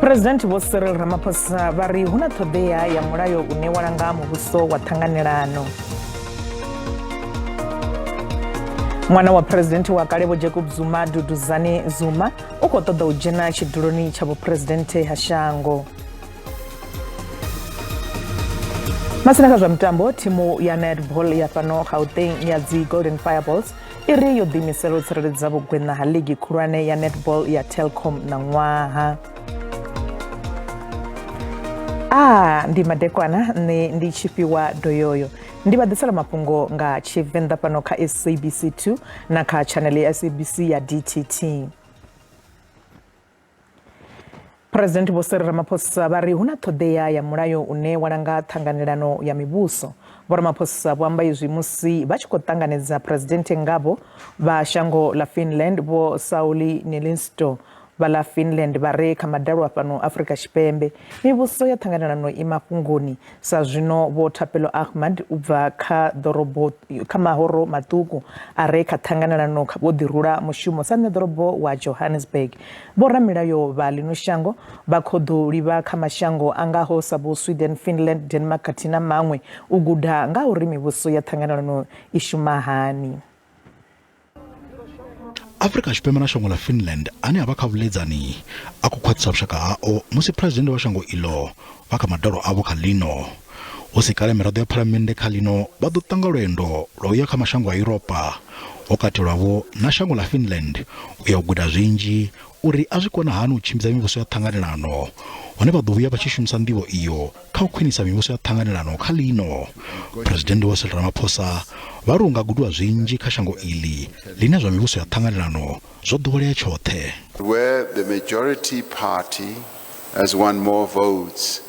President Vho Cyril Ramaphosa vha ri hu na ṱhoḓea ya mulayo une wa langa muvhuso wa ṱhanganelano. Ṅwana wa President wa kale Vho Jacob Zuma, Duduzane Zuma, u khou ṱoḓa u dzhena tshiduloni tsha vhuphuresidennde ha shango. Masina kha zwa mitambo, thimu ya netball ya fhano Gauteng ya dzi Golden Fireballs i ri yo ḓiimisela u tsireledza vhugweṋa ha ligi khulwane ya netball ya Telkom ṋaṅwaha. A ndi madekwana, nṋe ndi Tshifhiwa Doyoyo. Ndi vha ḓisela mafhungo nga Tshivenḓa fhano kha SABC 2 na kha tshanele ya SABC ya DTT. President Vho Cyril Ramaphosa vha ri hu na ṱhoḓea ya mulayo une wa langa ṱhanganelano ya mivhuso. Vho Ramaphosa vho amba izwi musi vha tshi khou ṱanganedza Presidennde ngavho vha shango ḽa Finland Vho Sauli Niinisto vha ḽa Finland vha re kha madalo a fhano Afrika Tshipembe. Mivhuso ya ṱhanganelano i mafhungoni sa zwino Vho Thapelo Ahmad u bva kha ḓorobo kha mahoro maṱuku a re kha ṱhanganelano vho ḓirula mushumo sa ṋeḓorobo wa Johannesburg. Vhoramilayo vha ḽino shango vha khou ḓo livha kha mashango a ngaho sa vho Sweden, Finland, Denmark khathihi na maṅwe u guda nga ha uri mivhuso ya ṱhanganelano i shuma hani. Afrika Tshipembe na shango ḽa Finland ane a vha kha vhuḽedzani a khou khwaṱhisa vhushaka hao musi Phresidennde wa shango iḽo vha kha madalo avho kha ḽino. Hu si kale miraḓo ya Phalamennde kha ḽino vha ḓo ṱanga lwendo lwa u ya kha mashango a Yuropa, ho katelwavho na shango ḽa Finland u ya u guda zwinzhi uri a zwi kona hani u tshimbidza mivhuso ya ṱhanganelano hone vha ḓo vhuya vha tshi shumisa nḓivho iyo kha u khwinisa mivhuso ya ṱhanganelano kha ḽino. Phresidennde Vho Cyril Ramaphosa vha ri hu nga gudiwa zwinzhi kha shango iḽi ḽine zwa mivhuso ya ṱhanganelano zwo ḓowelea tshoṱhe. Where the majority party has won more votes,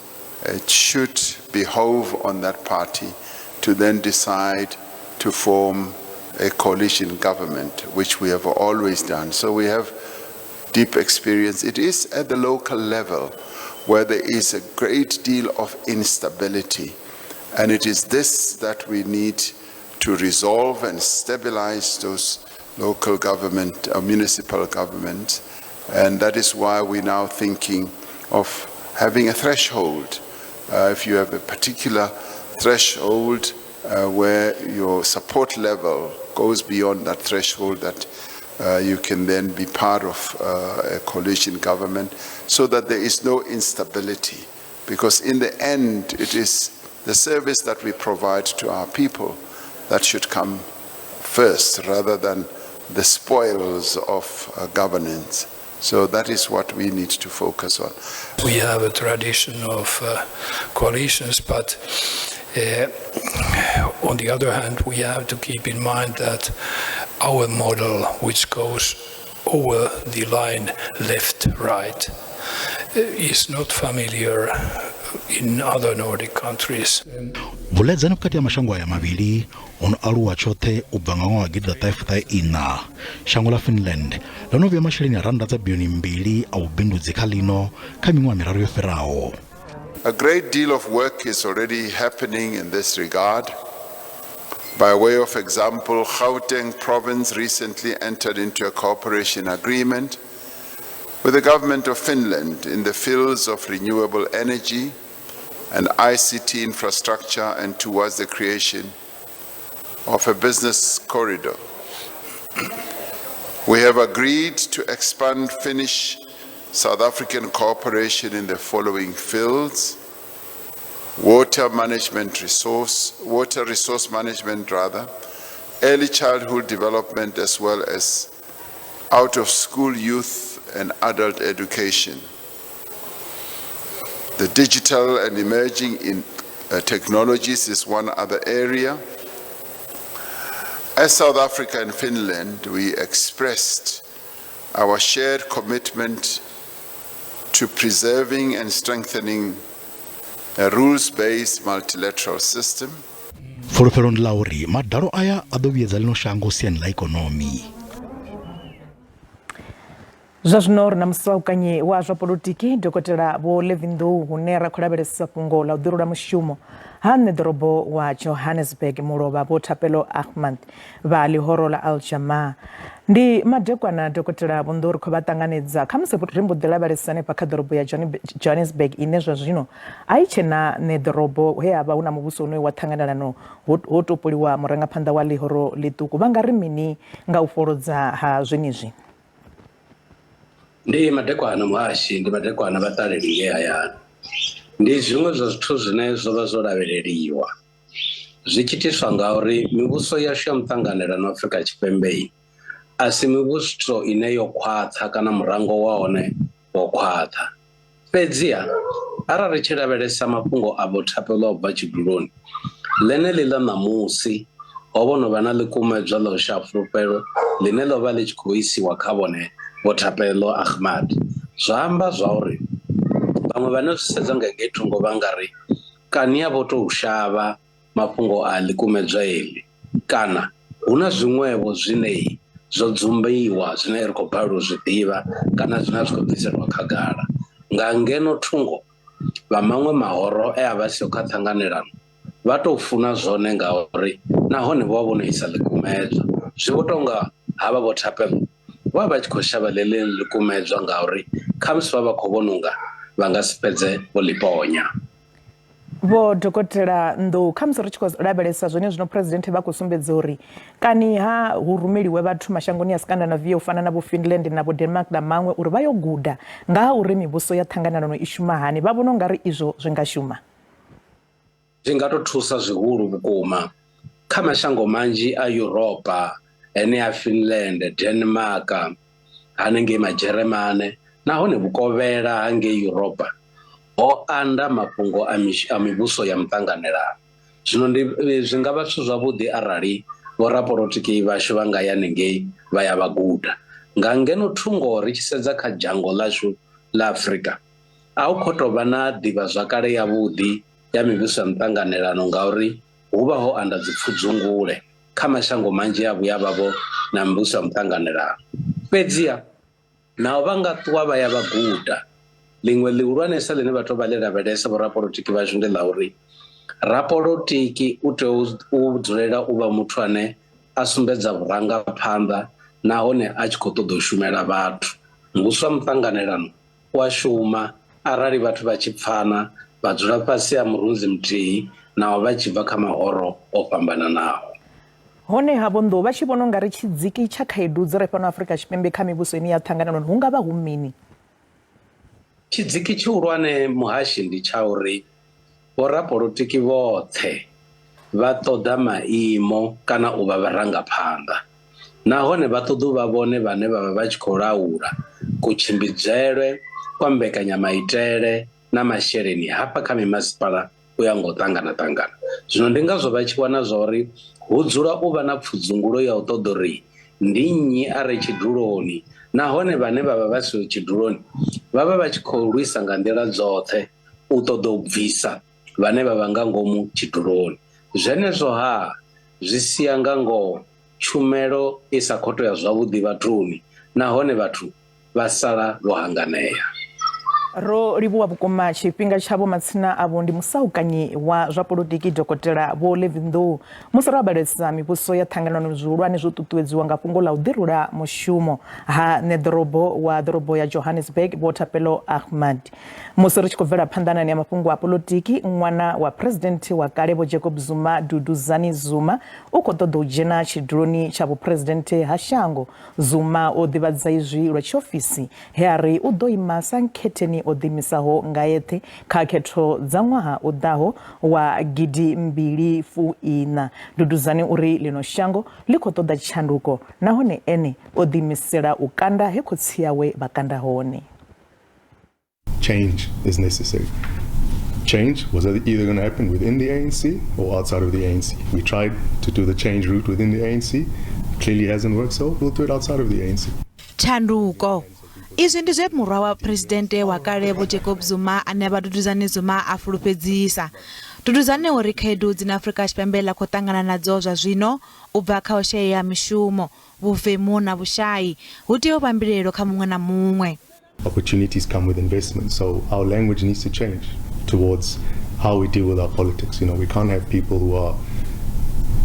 it should behove on that party to then decide to form a coalition government, which we have always done. So we have deep experience. It is at the local level where there is a great deal of instability. And it is this that we need to resolve and stabilize those local government, municipal government. And that is why we're now thinking of having a threshold. If you have a particular threshold where your support level goes beyond that threshold, that you can then be part of a coalition government so that there is no instability. Because in the end, it is the service that we provide to our people that should come first rather than the spoils of governance. So that is what we need to focus on. We have a tradition of coalitions, but on the other hand, we have to keep in mind that our model, which goes over the line left-right, is not familiar in other Nordic countries. Vhuḽedzani vhukati ha mashango aya mavhili ho no aluwa tshoṱhe u bva nga ṅwaha wa 1994. Shango ḽa Finland ḽo no vhea masheleni a rannda dza bilioni mbili a vhubindudzi kha ḽino kha miṅwaha miraru yo fhiraho. A great deal of work is already happening in this regard. By way of example, Gauteng province recently entered into a cooperation agreement with the government of Finland in the fields of renewable energy and ICT infrastructure and towards the creation of a business corridor. We have agreed to expand Finnish South African cooperation in the following fields: water management resource, water resource management rather, early childhood development, as well as out of school youth and adult education. The digital and emerging in technologies is one other area. As South Africa and Finland, we expressed our shared commitment to preserving and strengthening a rules-based multilateral system. Fulufhelo ndi ḽa uri madalo aya a ḓo vhuyedza ḽino shango siani ḽa ikonomi. Zwa zwino ri na musaukanyi wa zwa polotiki Dokotela Vho Levy Nḓou, hune ra khou lavhelesa fhungo ḽa u ḓirula mushumo ha ṋeḓorobo wa Johannesburg mulovha Vho Thapelo Ahmad vha ḽihoro ḽa Al Jamaa. Ndi madekwana Dokotela Vho Nḓou ri khou vha ṱanganedza, khamusi ri mbo ḓi lavhelesa hanefha kha ḓorobo ya Johannesburg ine zwa zwino a i tshena ṋeḓorobo he ha vha hu na muvhuso une wa ṱhanganelano ho topoliwa murangaphanḓa wa ḽihoro ḽiṱuku. Vha nga ri mini nga u fholodza ha zwenezwi? Ndi madekwana muhashi, ndi madekwana vhaṱaleli ngei hayani. Ndi zwiṅwe zwa zwithu zwine zwo vha zwo lavheleliwa zwi tshi itiswa ngauri mivhuso yashu ya muṱanganelano Afrika Tshipembe a si mivhuso ine yo khwaṱha kana murango wa hone wo khwaṱha. Fhedziha, arali ri tshi lavhelesa mafhungo a Vho Thapelo a u bva tshiduloni, ḽeneḽi ḽa ṋamusi ho vho no vha na ḽikumedzwa ḽa u shaya fulufhelo ḽine ḽo vha ḽi tshi khou isiwa kha vhone Vho Thapelo Ahmad. Zwa amba zwauri vhaṅwe vhane zwi sedza nga ngei thungo vha nga ri kani a vho tou shavha mafhungo a ḽikumedzwa iḽi kana hu na zwiṅwevho zwine zwo dzumbiwa zwine ri khou balelwa u zwi ḓivha kana zwine a zwi khou bviselwa khagala. Nga ngeno thungo, vha maṅwe mahoro e a vha siho kha ṱhanganelano vha tou funa zwone ngauri nahone vho vha vho no isa ḽikumedzwa. Zwi vho tou nga havha Vho Thapelo vho vha vha tshi khou shavha ḽeneḽi ḽikumedzwa ngauri khamusi vha vha khou vhona unga vha nga si fhedze vho ḽi ponya. Vho Dokotela Nḓou, khamusi ri tshi khou lavhelesa zwone zwino Phresidennde vha khou sumbedza uri kani ha hu rumeliwe vhathu mashangoni a Scandinavia u fana na vho Finland na vho Denmark na maṅwe uri vha yo guda nga ha uri mivhuso ya ṱhanganelano i shuma hani, vha vhona u nga ri izwo zwi nga shuma? Zwi nga tou thusa zwihulu vhukuma kha mashango manzhi a Yuropa, enea Finland, Denmark, hanengei Madzheremane nahone vhukovhela ha ngei Yuropa ho anda mafhungo a mivhuso ya muṱanganelano. Zwino ndi zwi nga vha zwithu zwavhuḓi arali vhorapolotiki vhashu vha nga ya hanengei vha ya vha guda. Nga ngeno thungo ri tshi sedza kha dzhango ḽashu ḽa Afrika, a hu khou tou vha na ḓivhazwakale yavhuḓi ya mivhuso ya muṱanganelano ngauri hu vha ho anda dzipfudzungule kha mashango manzhi a vhuya vha vho na mivhuso ya muṱanganelano. Fhedziha, naho vha nga ṱuwa vha ya vha guda, ḽiṅwe ḽihulwanesa ḽine vha tea u vha ḽi lavhelesa vhorapolotiki vhashu ndi ḽa uri rapolotiki u tea u dzulela u vha muthu ane a sumbedza vhurangaphanḓa nahone a tshi khou ṱoḓa u shumela vhathu. Muvhuso wa muṱanganelano u a shuma arali vhathu vha tshi pfana vha dzula fhasi ha murunzi muthihi naho vha tshi bva kha mahoro o fhambananaho. Hone-ha Vho Nḓou vha tshi vhona u nga ri tshidziki tsha khaedu dzi re fhano Afrika Tshipembe kha mivhuso ine ya ṱhanganelano hu nga vha hu mini? Tshidziki tshihulwane muhashi ndi tsha uri vhorapolotiki vhoṱhe vha ṱoḓa maimo kana u vha vharangaphanḓa nahone vha ṱoḓa u vha vhone vhane vha vha vha tshi khou laula kutshimbidzelwe kwa mbekanyamaitele na masheleni hafha kha mimasipala u ya nga u ṱangana ṱangana. Zwino ndi ngazwo vha tshi wana zwa uri hu dzula u vha na pfudzungulo ya u ṱoḓa uri ndi nnyi a re tshiduloni nahone vhane vha vha vha siho tshiduloni vha vha vha tshi khou lwisa nga nḓila dzoṱhe u ṱoḓa u bvisa vhane vha vha nga ngomu tshiduloni. Zwenezwo ha zwi sia nga ngoho tshumelo i sa khou tou ya zwavhuḓi vhathuni nahone vhathu vha sala vho hanganea. Ro livhuwa vhukuma tshifhinga tshavho matsina avho ndi musaukanyi wa zwa polotiki Dokotela Vho Levi Nḓou. Musi ro lavhelesa mivhuso ya ṱhanganelano zwihulwane zwo ṱuṱuwedziwa nga fhungo ḽa u ḓirula mushumo ha ṋeḓorobo wa ḓorobo ya Johannesburg Vho Thapelo Ahmad. Musi ri tshi khou bvela phanḓa na anea mafhungo a polotiki, ṅwana wa Phresidennde wa kale Vho Jacob Zuma Duduzane Zuma u khou ṱoḓa u dzhena tshiduloni tsha vhuphuresidennde ha shango. Zuma o ḓivhadza izwi lwa tshiofisi he a ri u ḓo ima sa nkhetheni o ḓiimisaho nga eṱhe kha khetho dza ṅwaha u ḓaho wa 2014. Duduzane uri ḽino shango ḽi khou ṱoḓa tshanduko nahone ene o ḓiimisela u kanda he khotsi awe vha kanda hone. Change is necessary. Change was either going to happen within the ANC or outside of the ANC. We tried to do the change route within the ANC. Clearly hasn't worked, so we'll do it outside of the ANC. Tshanduko. Izwi ndi zwe murwa wa phresidennde wa kale Vho Jacob Zuma ane vha Duduzane Zuma a fulufhedzisa. Duduzane uri khaedu dzine Afrika Tshipembe ḽa khou ṱangana nadzo zwa zwino u bva kha u shayea mishumo, vhuvemu na vhushai hu tea u vha mbilaelo kha muṅwe na muṅwe. Opportunities come with investment, so our language needs to change towards how we deal with our politics. You know, we can't have people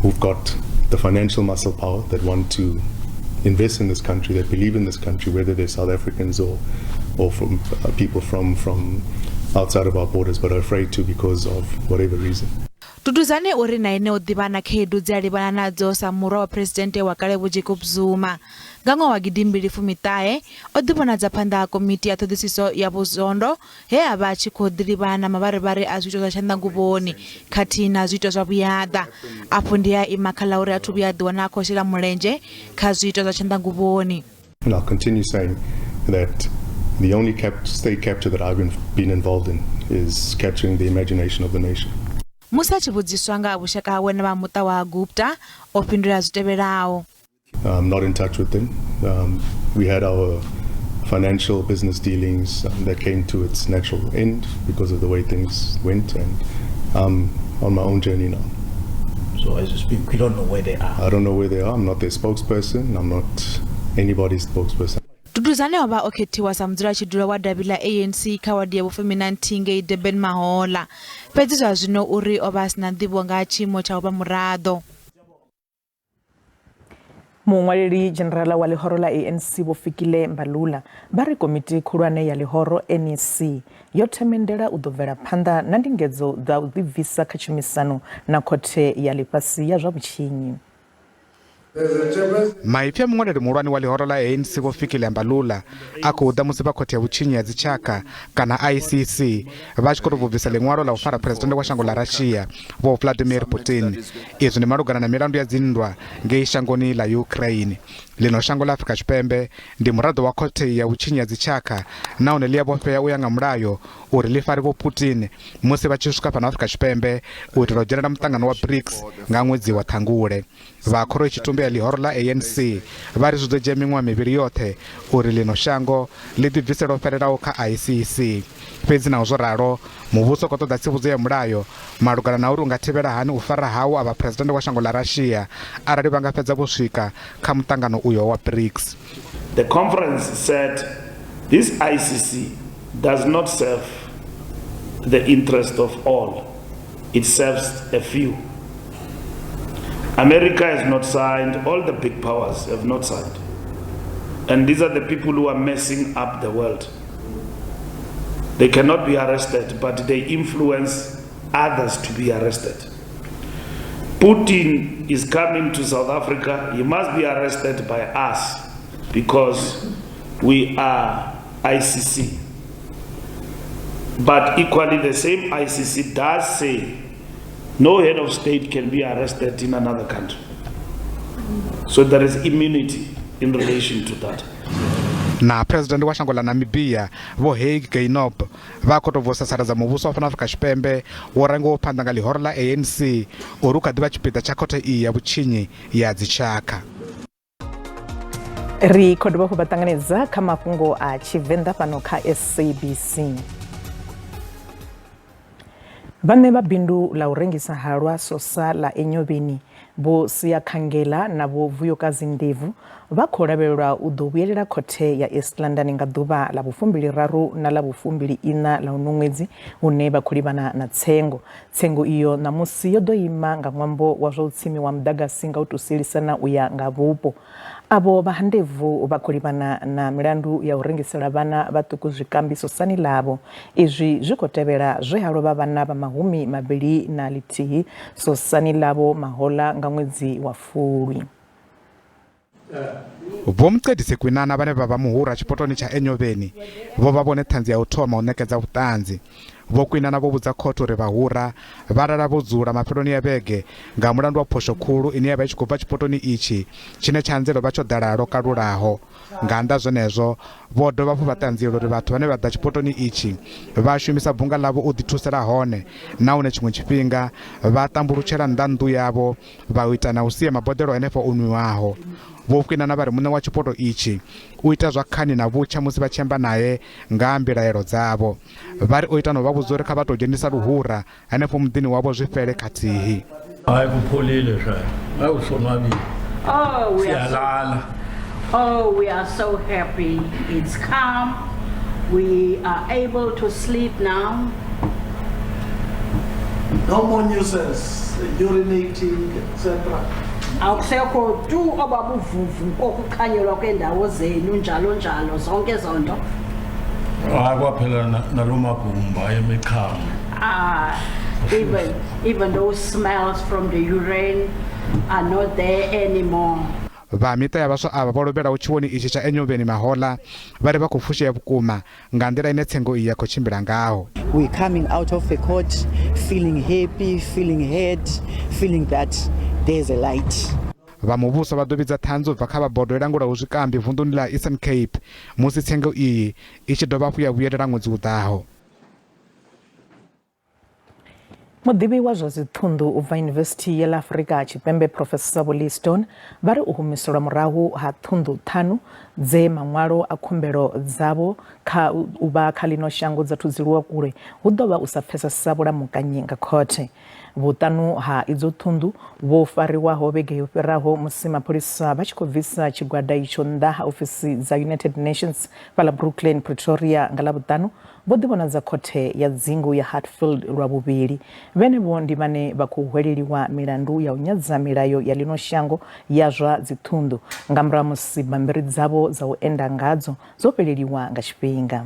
who've got the financial muscle power that want to invest in this country, that believe in this country, whether they're South Africans or from people from outside of our borders, but are afraid to because of whatever reason. Duduzane uri na ene o ḓivha na khaedu dze a livhana nadzo sa murwa wa phuresidennde wa kale Vho Jacob Zuma. Nga ṅwaha wa 2019 o ḓivhonadza phanḓa ha komiti ya ṱhoḓisiso ya Vho Zondo he a vha a tshi khou ḓilivhana na mavharivhari a zwiito zwa tshanḓanguvhoni khathihi na zwiito zwa vhuyaḓa. Afho ndi a ima kha ḽa uri a thu vhuya a ḓiwana a khou shela mulenzhe kha zwiito zwa tshanḓanguvhoni. And I'll continue saying that the only state capture that I've been involved in is capturing the imagination of the nation. Musi a tshi vhudziswa nga ha vhushaka hawe na vha muṱa wa Gupta, o fhindula zwi tevhelaho. I'm not in touch with them. We had our financial business dealings that came to its natural end because of the way things went, and I'm on my own journey now. So as you speak, we don't know where they are. I don't know where they are. I'm not their spokesperson. I'm not anybody's spokesperson. Duduzane o vha o khethiwa sa mudzulatshidulo wa davhi ḽa ANC kha wadi ya vhufumi-na-nthihi ngei Durban Mahola. Fhedzi zwa zwino uri o vha a si na nḓivho nga ha tshiimo tsha u vha muraḓo. Muṅwaleli dzhenerala wa ḽihoro ḽa ANC Vho Fikile Mbalula vha ri komiti khulwane ya ḽihoro NEC yo themendela u ḓo bvela phanḓa na ndingedzo dza u ḓibvisa kha tshumisano na khothe ya ḽifhasi ya zwa vhutshinyi. Maipfi a muṅwaleli muhulwane wa ḽihoro ḽa ANC Vho Fikile Mbalula a khou ḓa musi vha khothe ya vhutshinyi ya dzitshaka kana ICC vha tshi khou tou bvisa ḽiṅwalo ḽa u fara phuresidennde wa shango ḽa Russia Vho Vladimir Putin. Izwi ndi malugana na milandu ya dzinndwa ngei shangoni ḽa Ukraine. Ḽino shango ḽa Afrika Tshipembe ndi muraḓo wa khothe ya vhutshinyi ya dzitshaka nahone ḽi a vhofhea u ya nga mulayo uri ḽi fare Vho Putin musi vha tshi swika fhano Afrika Tshipembe u itela u dzhenela muṱangano wa BRICS nga ṅwedzi wa Ṱhangule. Vha khoro tshitumbe ya ḽihoro ḽa ANC vha ri zwi ḓo dzhia miṅwaha mivhili yoṱhe uri ḽino shango ḽi ḓibvise lwo fhelelaho kha ICC. Fhedzi naho zwo ralo, muvhuso u khou ṱoḓa tsivhudzo ya mulayo malugana na uri u nga thivhela hani u fara hawo a vha phuresidennde wa shango ḽa Russia arali vha nga fhedza vho swika kha muṱangano uyo wa BRICS. The conference said this ICC does not serve the interest of all. It serves a few. America has not signed, all the big powers have not signed. And these are the people who are messing up the world. They cannot be arrested, but they influence others to be arrested. Putin is coming to South Africa. He must be arrested by us because we are ICC. But equally, the same ICC does say no head of state can be arrested in another country. So there is immunity in relation to that. Na phuresidennde wa shango ḽa Namibia Vho Hage Geingob vha khou tou bva u sasaladza muvhuso wa fhano Afrika Tshipembe wo rangiwaho phanḓa nga ḽihoro ḽa ANC uri u kha ḓi vha tshipiḓa tsha khothe iyi ya vhutshinyi ya dzitshakha. Ri khou dovha hafhu vha ṱanganedza kha mafhungo a Tshivenḓa fhano kha SABC. Vhaṋe vha bindu ḽa u rengisa halwa sosa ḽa Enyobeni Vho Siyakhangela na Vho Vuyokazi Ndevu vha khou lavhelelwa u ḓo vhuyelela khothe ya East London nga ḓuvha ḽa vhufumbili-raru na ḽa vhufumbili-iṋa ḽa uno ṅwedzi hune vha khou livhana na tsengo. Tsengo iyo ṋamusi yo ḓo ima nga ṅwambo wa zwa u tsimiwa muḓagasi nga u tou sielisana u ya nga vhupo. Avho vha ha Ndebvu vha khou livhana na milandu ya u rengisela vhana vhaṱuku zwikambi sosani ḽavho. Izwi zwi khou tevhela zwe ha lovha vhana vha 21 sosani ḽavho mahoḽa nga ṅwedzi wa Fulwi. Vho Mncedisi Kwinana vhane vha vha muhura tshipotoni tsha Enyobeni vho vha vhone ṱhanzi ya u thoma u ṋekedza vhuṱanzi. Vho Kwinana vho vhudza khothe uri vhahura vha lala vho dzula mafheloni a vhege nga mulandu wa phosho khulu ine ya vha i tshi khou bva tshipotoni itshi tshine tsha anzela u vha tsho ḓala lwo kalulaho. Nga nnḓa zwenezwo, vho dovha hafhu vha ṱanziela uri vhathu vhane vha ḓa tshipotoni itshi vha shumisa bunga ḽavho u ḓithusela hone nahone tshiṅwe tshifhinga vha ṱambulutshela nnḓa nnḓu yavho vha u ita na u sia maboḓelo henefho o nwiwaho. Vho Kwinana vha ri muṋe wa tshipoto itshi u ita zwa khani na vhutsha musi vha tshi amba nae nga ha mbilaelo dzavho. Vha ri o ita na u vha vhudza uri kha vha tou dzhenisa luhura henefho muḓini wavho zwi fhele khathihi. Hayi kupholile shaya, hayi usonwabile. Oh, we are so, oh, we are so happy. It's calm. We are able to sleep now. No more nuisance, urinating, etc. Akusekho tu obabuvuvu kokuqhanyelwa kwendawo zenu njalo njalo zonke ezo nto. Hayi kwaphela naloo magumba emichamo. Ah, even those smells from the urine are not there anymore. Vha miṱa ya vhaswa avha vho lovhelaho tshiwoni itshi tsha Enyobeni mahoḽa vha ri vha khou fushea vhukuma nga nḓila ine tsengo iyi ya khou tshimbila ngaho. We're coming out of the court feeling happy, feeling heard, feeling that there's a light. Vha muvhuso vha ḓo vhidza ṱhanzi u bva kha vha bodo i langulaho zwikambi vunḓuni ḽa Eastern Cape musi tsengo iyi i tshi dovha hafhu ya vhuyelela ṅwedzi u ḓaho. Muḓivhi wa zwa dziṱhunḓu u bva Yunivesithi ya ḽa Afrika Tshipembe Professor Vho Lee Stone vha ri u humiselwa murahu ha ṱhunḓu ṱhanu dze maṅwalo a khumbelo dzavho kha u vha kha ḽino shango dza thudzeliwa kule hu ḓo vha u sa pfesesa vhulamukanyi nga khothe. Vhuṱanu ha idzo ṱhunḓu vho fariwaho vhege yo fhiraho musi mapholisa vha tshi khou bvisa tshigwada itsho nnḓa ha ofisi dza United Nations fhaḽa Brooklyn, Pretoria nga Ḽavhuṱanu vho ḓivhonadza khothe ya dzingu ya Hatfield lwa vhuvhili. Vhenevho ndi vhane vha khou hweleliwa milandu ya u nyadza milayo ya ḽino shango ya zwa dziṱhunḓu nga murahu ha musi bammbiri dzavho dza u enda ngadzo dzo fheleliwa nga tshifhinga.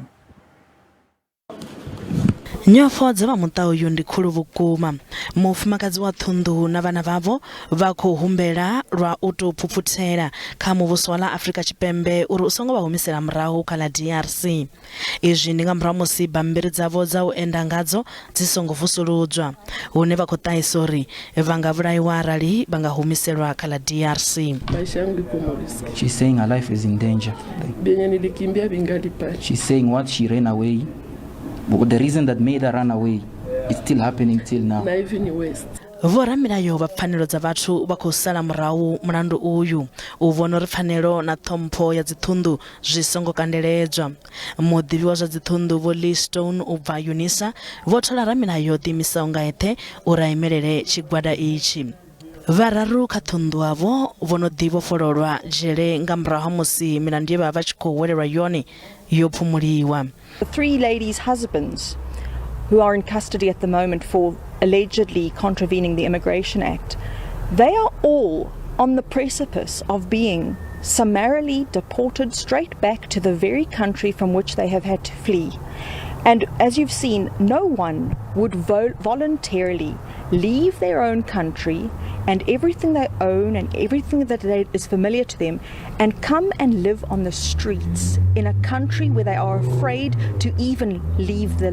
Nyofho dza vha muṱa uyu ndi khulu vhukuma. Mufumakadzi wa ṱhunḓu na vhana vhavho vha khou humbela lwa u tou phuphuthela kha muvhuso wa ḽa Afrika Tshipembe uri u songo vha humisela murahu kha ḽa DRC. Izwi ndi nga murahu ha musi bammbiri dzavho dza u enda ngadzo dzi songo vusuludzwa, hune vha khou ṱahisa uri vha nga vhulaiwa arali vha nga humiselwa kha ḽa DRC. Maisha yangu iko mu risque. She's saying her life is in danger. Benye nilikimbia vingali pale. She's saying what she ran away, the reason that made her run away is still happening till now. Na hivi ni waste. Vhoramilayo vha pfanelo dza vhathu vha khou sala murahu mulandu uyu u vhona uri pfanelo na ṱhompho ya dziṱhunḓu zwi songo kandeledzwa. Muḓivhi wa zwa dziṱhunḓu Vho Lee Stone u bva Unisa vho thola ramilayo o ḓiimisaho nga eṱhe uri a imelele tshigwada itshi. Vhararu kha ṱhunḓu avho vho no ḓi vhofhololwa dzhele nga murahu ha musi milandu ye vha vha vha tshi khou hwelelwa yone yo phumuliwa. The three ladies' husbands who are in custody at the moment for allegedly contravening the Immigration Act, they are all on the precipice of being summarily deported straight back to the very country from which they have had to flee. And as you've seen, no one would voluntarily leave their own country and everything they own and everything that is familiar to them and come and live on the streets in a country where they are afraid to even leave the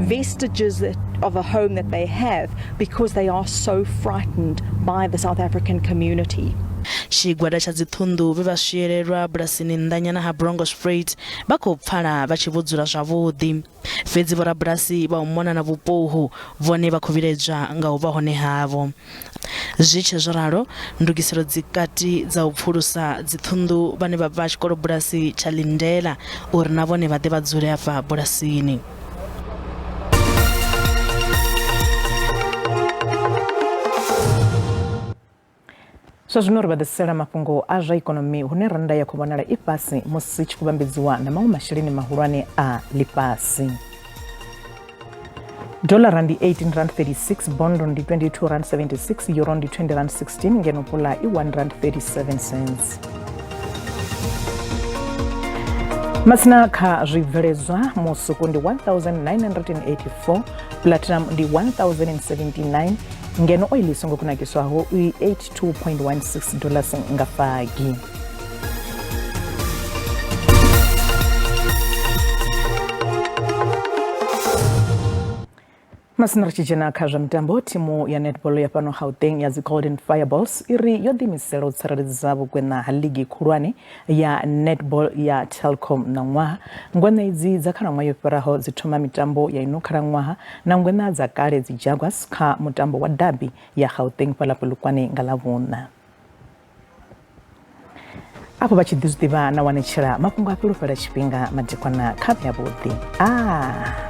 vestiges of a home that they have because they are so frightened by the South African community. Tshigwada tsha dziṱhunḓu vhe vha swielelwa bulasini nnḓanyana ha Bronkhorstspruit vha khou pfala vha tshi vho dzula zwavhuḓi. Fhedzi vhorabulasi vha u mona na vhupo uhu vhone vha khou vhilaedzwa nga u vha hone havho. Zwi tshe zwo ralo, ndugiselo dzi kati dza u pfulusa dziṱhunḓu vhane vha bva tshikolobulasi tsha Lindela uri na vhone vha ḓe vha dzule afha bulasini. Zwa zwino ri vha ḓisela mafhungo a zwa ikonomi hune rannda ya khou vhonala i fhasi musi tshi khou vhambedziwa na maṅwe masheleni mahulwane a ḽifhasi. Dollar ndi 18 rand 36, bondo ndi 22 rand 76, euro ndi 20 rand 16, ngeno pula i 1 rand 37 cents. Matsina kha zwibveledzwa musuku ndi 1984, platinum ndi 1079, ngeno oili i songo kunakiswaho i 82.16 dollars nga fagi. Masina ri tshi dzhena kha zwa mitambo, thimu ya netball ya fhano Gauteng ya dzi Golden Fireballs i ri yo ḓiimisela u tsireledza vhugweṋa ha ligi khulwane ya netball ya Telkom ṋaṅwaha. Ngweṋa idzi dza khalaṅwaha yo fhiraho dzi thoma mitambo ya ino khalaṅwaha na ngweṋa dza kale dzi Jaguars kha mutambo wa derby ya Gauteng fhaḽa Polokwane nga Ḽavhuṋa. Afho vha tshi ḓi zwi ḓivha na wanetshela mafhungo a fhelo fhela tshifhinga madekwana kha vhe avhuḓi. Ah.